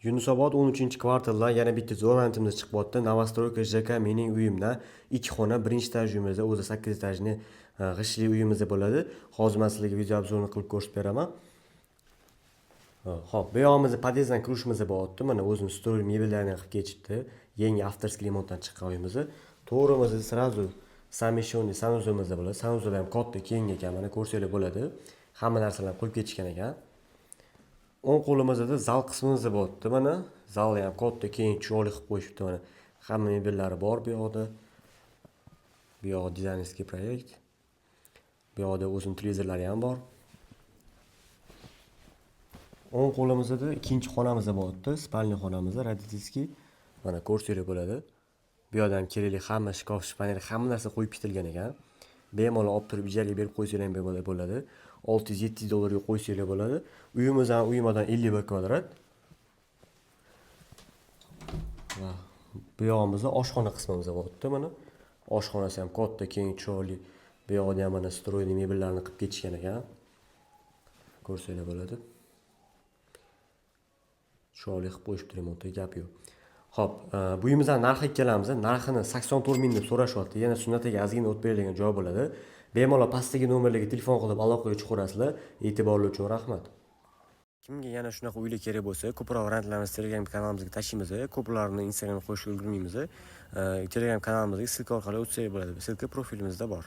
Yunusobod 13-kvartaldan yana bitta zo'r variantimiz chiqyapti. Новостройка ЖК "Mening uyimdan" ikki xona, birinchi этаж uyimizda, o'zi 8 этажный g'ishtli uyimizda bo'ladi. Hozir man sizlarga video обзор ini qilib ko'rsatib beraman. Xo'p, bu yog'imizda podyezddan kirishimiz bo'lyapti. Mana, o'zini stol mebellarni qilib ketishibdi. Yangi авторский remontdan chiqqan uyimiz. To'g'rimizda сразу совмещенный санузел imizda bo'ladi. Санузел ham katta, keng ekan, mana, ko'rsanglar bo'ladi. Hamma narsalarni qo'yib ketishgan ekan. O'ng qo'limizda zal qismimizda bo'lyapti, mana. Zali ham katta, keng, chiroyli qilib qo'yishibdi, mana. Hamma mebellari bor bu yoqda. Bu yog'i дизайнерский проект. Bu yoqda o'zini televizorlari ham bor. O'ng qo'limizda ikkinchi xonamiz bo'lyapti, спальня xonamiz, родительский. Mana, ko'rsanglar bo'ladi. Bu yoqda ham kerakli hamma shkaf, шифоньер, hamma narsa qo'yib ketilgan ekan. Bemalol olib turib ijaraga berib qo'ysanglar ham bemalol bo'ladi. 600-700 dollarga qo'ysanglar bo'ladi. Uyimiz ham uy maydoni 51 kvadrat. Va bu yog'imizda oshxona qismimiz bo'lyapti, mana. Oshxonasi ham katta, keng, chiroyli. Bu yoqda ham, mana, встроенный mebellarni qilib ketishgan ekan. Ko'rsanglar bo'ladi. Chiroyli qilib qo'yishibdi remontda, gap yo'q. Xo'p, bu uyimizning narxiga kelamiz. Narxini 84 ming deb so'rashyapti. Yana sunnatiga ozgina o't berilgan joy bo'ladi. Bemalol pastdagi nomerlarga telefon qilib aloqaga chiqaverasizlar. E'tiborli uchun rahmat. Kimga yana shunaqa uylar kerak bo'lsa, ko'proq variantlarimizni Telegram kanalimizga tashlaymiz. Ko'plarini Instagramga qo'yishga ulgurmaymiz. Telegram kanalimizga ссылка orqali o'tsak bo'ladi. Ссылка profilimizda bor.